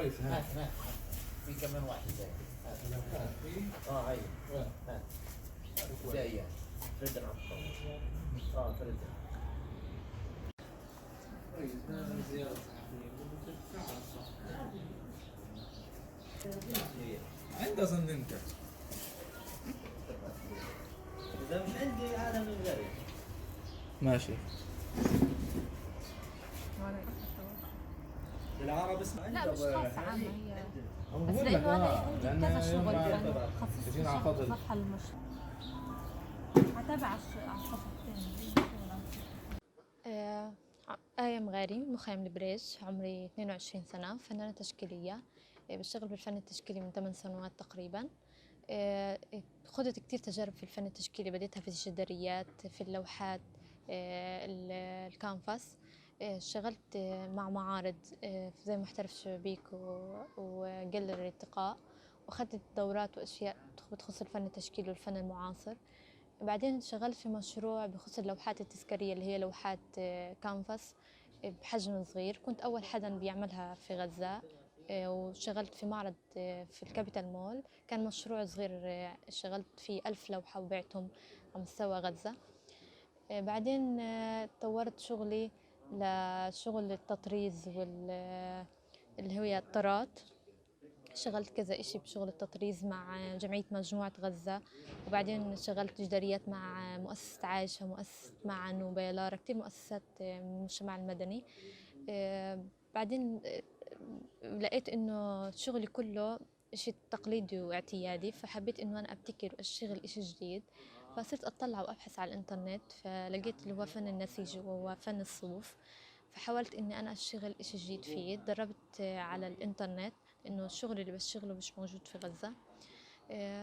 كويس. هات هات، في كمان واحد زي هات. اه هي هات زي فرد عطا. فرد. كويس، زيارة صحفية. عند اظن انت. اذا مش عندي هذا من غيري. ماشي. بالعرب اسمه. لا، مش خاصة، عامة هي. بس بقول لك لانه انا اه عندي لأن كذا يوم شغل ما فأنا خصصت اجينا على فضل. صفحة للمشروع، هتابع على الصفحة الثانية. آية مغاري من مخيم البريج، عمري 22 سنة، فنانة تشكيلية، بشتغل بالفن التشكيلي من 8 سنوات تقريبا. خضت كتير تجارب في الفن التشكيلي، بديتها في الجداريات، في اللوحات، الكانفاس. اشتغلت مع معارض زي محترف شبابيك وجاليري التقاء، وأخذت دورات وأشياء بتخص الفن التشكيلي والفن المعاصر. بعدين اشتغلت في مشروع بخص اللوحات التذكارية اللي هي لوحات كانفاس بحجم صغير، كنت أول حدا بيعملها في غزة. واشتغلت في معرض في الكابيتال مول، كان مشروع صغير، اشتغلت فيه 1000 لوحة وبعتهم على مستوى غزة. بعدين طورت شغلي لشغل التطريز اللي هي الطرات. اشتغلت كذا إشي بشغل التطريز مع جمعية مجموعة غزة، وبعدين اشتغلت جداريات مع مؤسسة عايشة، مؤسسة مع نوبيلارا، كتير مؤسسات من المجتمع المدني. بعدين لقيت إنه شغلي كله إشي تقليدي واعتيادي، فحبيت إنه أنا أبتكر وأشتغل إشي جديد. فصرت أطلع وأبحث على الإنترنت، فلقيت اللي هو فن النسيج وهو فن الصوف، فحاولت إني أنا أشتغل إشي جديد فيه. تدربت على الإنترنت إنه الشغل اللي بشتغله مش موجود في غزة.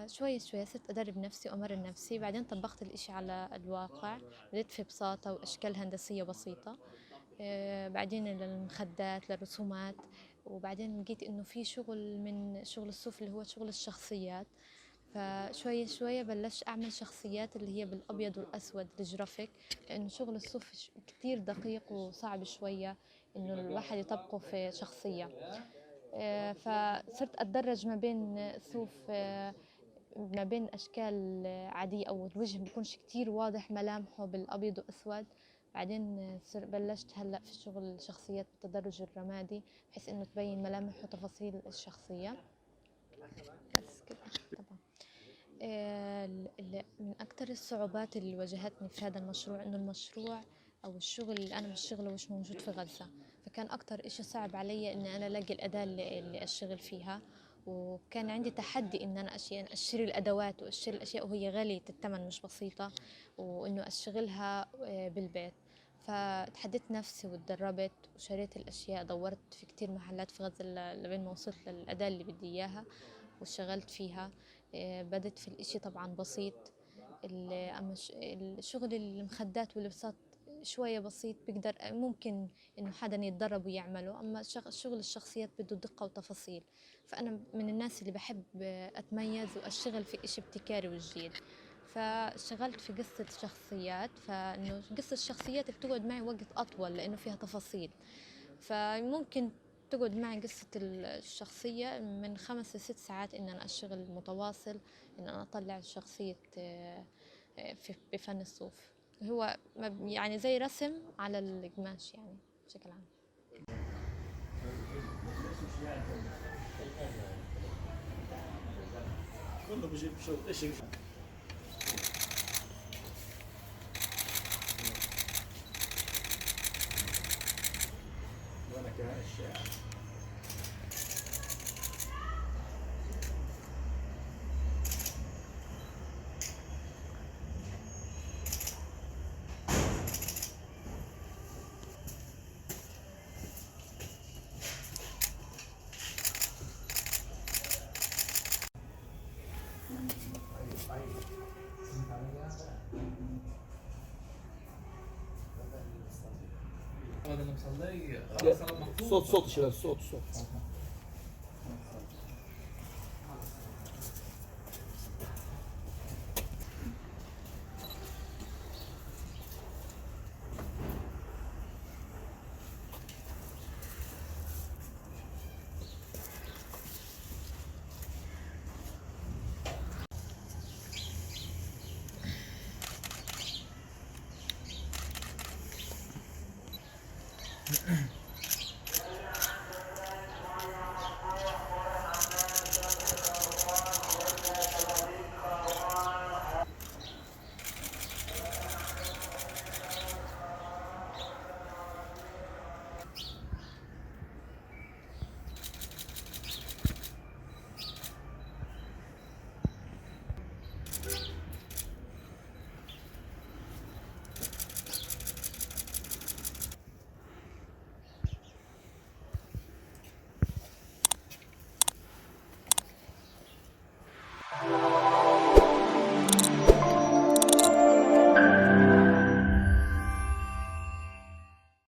شوي شوي صرت أدرب نفسي وأمرن نفسي. بعدين طبقت الإشي على الواقع، بديت في بساطة وأشكال هندسية بسيطة، بعدين للمخدات، للرسومات. وبعدين لقيت إنه في شغل من شغل الصوف اللي هو شغل الشخصيات، فشوية شوية بلشت أعمل شخصيات اللي هي بالأبيض والأسود الجرافيك، لأنه شغل الصوف كتير دقيق وصعب شوية إنه الواحد يطبقه في شخصية. فصرت أتدرج ما بين صوف، ما بين أشكال عادية أو الوجه بيكونش كتير واضح ملامحه بالأبيض وأسود. بعدين بلشت هلأ في شغل الشخصيات بالتدرج الرمادي، بحيث إنه تبين ملامح وتفاصيل الشخصية. بس كده. طبعا من أكتر الصعوبات اللي واجهتني في هذا المشروع إنه المشروع أو الشغل اللي أنا بشتغله مش موجود في غزة، فكان أكتر إشي صعب علي إني أنا ألاقي الأداة اللي أشتغل فيها. وكان عندي تحدي إن أنا أشتري الأدوات وأشتري الأشياء وهي غالية الثمن مش بسيطة، وإنه أشتغلها بالبيت. فتحديت نفسي وتدربت وشريت الأشياء، دورت في كتير محلات في غزة لبين ما وصلت للأداة اللي بدي إياها واشتغلت فيها. بدت في الإشي طبعا بسيط، أما الشغل المخدات والبساط شوية بسيط، ممكن إنه حدا يتدرب ويعمله. أما شغل الشخصيات بده دقة وتفاصيل، فأنا من الناس اللي بحب أتميز وأشتغل في إشي ابتكاري وجديد. فاشتغلت في قصة شخصيات، فإنه قصة الشخصيات بتقعد معي وقت أطول لأنه فيها تفاصيل، فممكن تقعد معي قصة الشخصية من 5 ل6 ساعات إن أنا أشتغل متواصل، إن أنا أطلع شخصية، بفن الصوف. هو زي رسم على القماش بشكل عام. كله بجيب شو إشي. وأنا كمان الشاعر. هذا اللي مصلي خلص انا مبسوط. صوت صوت شباب، صوت صوت.